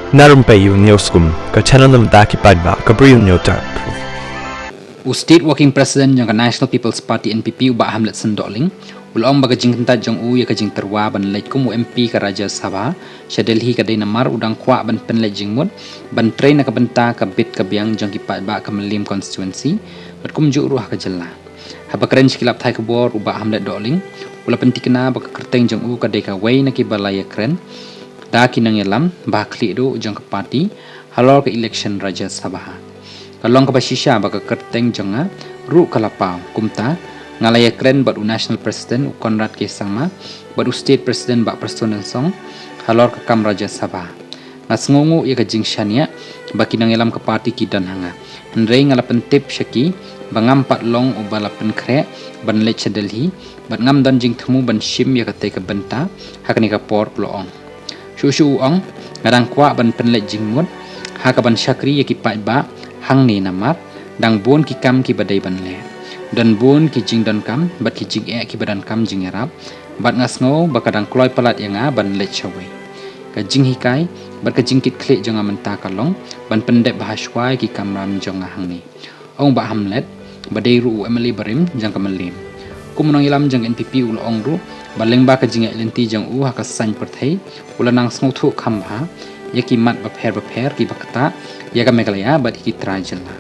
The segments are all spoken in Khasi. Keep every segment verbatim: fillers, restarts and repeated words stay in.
Na Rympei U News Kum, ka channel na bynta ki paidbah ka Bri U News Tar. U State Working President jong ka National People's Party N P P u Bah Hamletson Dohling u la ong ba ka jingkyntait jong u ïa ka jingtyrwa ban leit kum u M P ka Rajya Sabha sha Delhi ka dei namar u dang kwah ban pynleit jingmut ban trei na ka bynta ka bit ka biang jong ki paidbah ka Mylliem constituency bad kumjuh ruh ha ka jylla. Haba kren sha ki lad pathai khubor u Bah Hamlet Dohling u la pyntikna ba ka kyrteng jong u ka dei kawei na kiba la ïakren da ki nongïalam ba khlieh duh jong ka party halor ka election Rajya Sabha. Ka long kaba shisha ba ka kyrteng jong nga ruh ka la paw, kumta nga la ïakren bad u National President u Conrad K Sangma bad u State President Bah Prestone Tynsong halor ka kam Rajya Sabha. Nga sngewnguh ïa ka jingshaniah ba ki nongïalam ka party ki don ha nga, hynrei nga la pyntip sha ki ba ngam pat long uba la pynkhreh ban leit sha Delhi bad ngam don jingthmu ban shim ïa katei ka bynta ha kane ka por, u la ong. Shuh shuh u ong, nga dang kwah ban pynleit jingmut ha kaban shakri ïa ki paidbah hangne namar dang bun ki kam kiba dei ban leh. Don bun ki jingdonkam bad ki jingeh kiba donkam jingïarap bad nga sngew ba ka dang kloi palat ïa nga ban leit shawei. Ka jinghikai bad ka jingkitkhlieh jong nga mynta ka long ban pyndep bha shuwa ïa ki kamram jong nga hangne, ong u Bah Hamlet ba dei ruh u M L A barim jong ka Mylliem. Kum u nongïalam jong ka N P P u la ong ruh ba lyngba ka jingïaid lynti jong u ha ka saiñ pyrthei u la nang sngewthuh kham bha ïa ki mat bapher bapher kiba ktah ïa ka Meghalaya bad ïa ki trai jylla.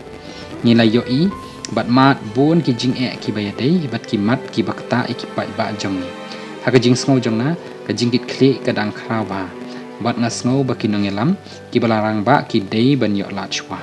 Ngi la ïohi bad mad bun ki jingeh kiba ïadei bad ki mat kiba ktah ïa ki paidbah jong ngi. Ha ka jingsngew jong nga ka jingkitkhlieh ka dang khraw bha bad nga sngew ba ki nongïalam kiba la rangbah ki dei ban ïoh lad shuwa.